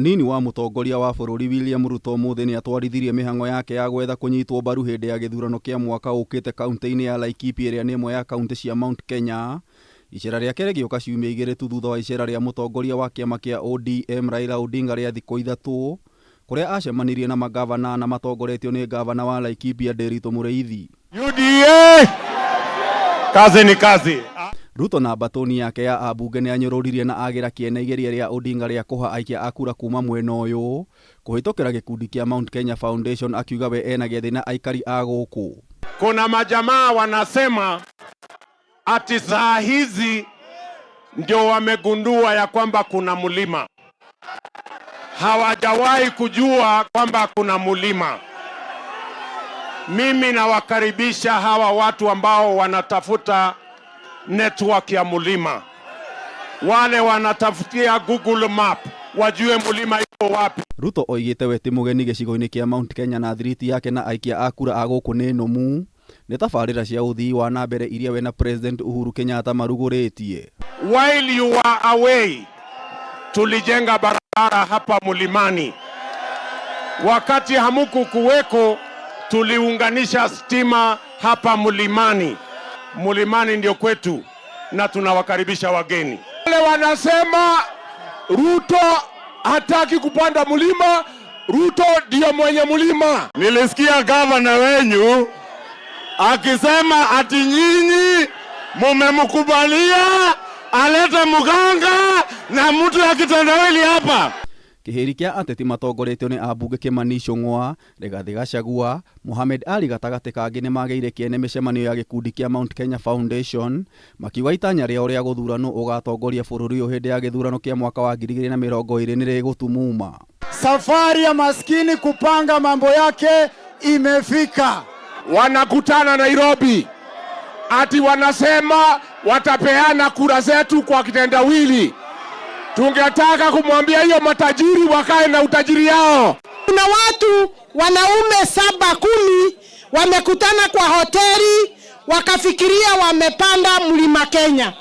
Mũnini wa mũtongoria wa bũrũri William Ruto ũmũthĩ nĩatwarithirie mĩhang'o yake ya gwetha kũnyitwo mbaru hĩndĩ ya gĩthurano kĩa mwaka ũkĩte kaunti-inĩ ya Laikipia ĩrĩa nĩ ĩmwe ya kaunti cia Mount Kenya. Icera rĩake rĩgĩũka ciumia igĩrĩ tu thutha wa icera rĩa mũtongoria wa kĩama kĩa ODM Raila Odinga rĩa thikũ ithatũ kũrĩa acemanirie na magavana na matongoretio nĩ gavana wa Laikipia Ndiritu Mũrĩithi. UDA, kazi ni kazi. Ruto na mbatũni yake ya ambunge nĩ anyũrũririe na agĩra kĩene igeria rĩa Odinga rĩa kũha aikia a kura kuma mwena ũyũ kũhĩtũkĩra gĩkundi kĩa Mount Kenya Foundation akiuga we ena gĩathĩ na aikari a gũkũ. Kuna majamaa wanasema ati saa hizi ndio wamegundua ya kwamba kuna mlima. Hawajawahi kujua kwamba kuna mlima. Mimi nawakaribisha hawa watu ambao wanatafuta network ya mlima, wale wanatafutia Google Map wajue mlima iko wapi. Ruto oigĩte we ti mũgeni gĩcigo-inĩ kĩa Mount Kenya na thiriti yake na aikia a kura a gũkũ nĩ nũmu nĩ tabarĩra cia ũthii wa na mbere iria we na President Uhuru Kenyatta marugũrĩtie. While you were away, tulijenga barabara hapa mlimani. Wakati hamuku kuweko, tuliunganisha stima hapa mlimani. Mlimani ndio kwetu na tunawakaribisha wageni. Wale wanasema Ruto hataki kupanda mlima, Ruto ndio mwenye mlima. Nilisikia gavana wenyu akisema ati nyinyi mumemkubalia alete mganga na mtu ya kitendawili hapa. Kĩhĩri kĩa ateti matongoretio nĩ ambunge Kimani Ichung'wa, Rigathĩ Gachagua, Mohamed Ali gatagatĩ kangĩ nĩmagĩire kĩene mĩcemanio ya gĩkundi kĩa Mount Kenya Foundation makiuga itanya rĩao rĩa gũthura nũ ũgatongoria bũrũri ũyũ hĩndĩ ya gĩthurano kĩa mwaka wa 2020 nĩ rĩgũtumuma. Safari ya maskini kupanga mambo yake imefika. Wanakutana Nairobi ati wanasema watapeana kura zetu kwa kitendawili. Tungetaka kumwambia hiyo matajiri wakae na utajiri yao. Kuna watu wanaume 7 10 wamekutana kwa hoteli wakafikiria wamepanda mlima Kenya.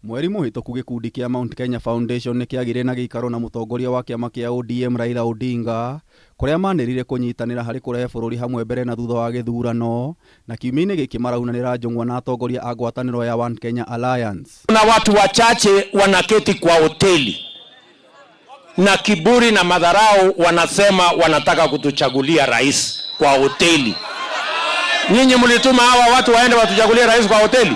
Mweri mũhĩtũku gĩkundi kĩa Mount Kenya Foundation nĩkĩagĩire na gĩikaro na mũtongoria wa kĩama kĩa ODM Raila Odinga kũrĩa manĩrĩire kũnyitanĩra harĩ kũrehe bũrũri hamwe mbere na thutha wa gĩthurano na kiumia-inĩ gĩkĩ maraunanĩra njũng'wa na atongoria a ngwatanĩro ya One Kenya Alliance. Kuna watu wachache wanaketi kwa hoteli na kiburi na madharau, wanasema wanataka kutuchagulia rais kwa hoteli. Nyinyi mlituma hawa watu waende watuchagulie rais kwa hoteli?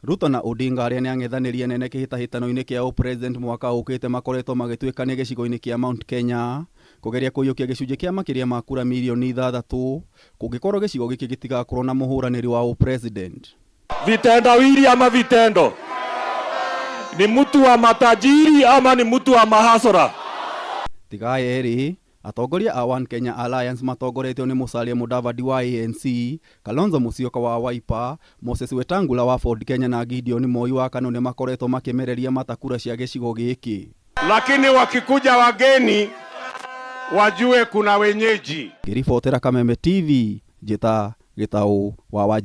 Ruto na Odinga arĩa nĩ ang'ethanĩri anene kĩhĩtahĩtano-inĩ kĩa ũpresident mwaka ũkĩte makoretwo magĩtuĩkania gĩcigo-inĩ kĩa Mount Kenya kũgeria kũiyũkia gĩcunjĩ kĩa makĩria ma kura mirioni ithathatũ kũngĩkorwo gĩcigo gĩkĩ gĩtigakorwo na mũhũranĩri wa ũpresident. Vitendawili ama vitendo? Ni mtu wa matajiri ama ni mtu wa mahasora? Tiga erĩ atongoria a One Kenya Alliance matongoretio nĩ Musalia Mudavadi wa ANC, Kalonzo Musyoka wa Wiper, Moses Wetangula wa Ford Kenya na Gideon Moi wa KANU nĩ makoretwo makĩmereria mata kura cia gĩcigo gĩkĩ. Lakini wakikuja wageni wajue kuna wenyeji. Ngĩribotera Kameme TV, njĩta Gĩtaũ wa Wanji.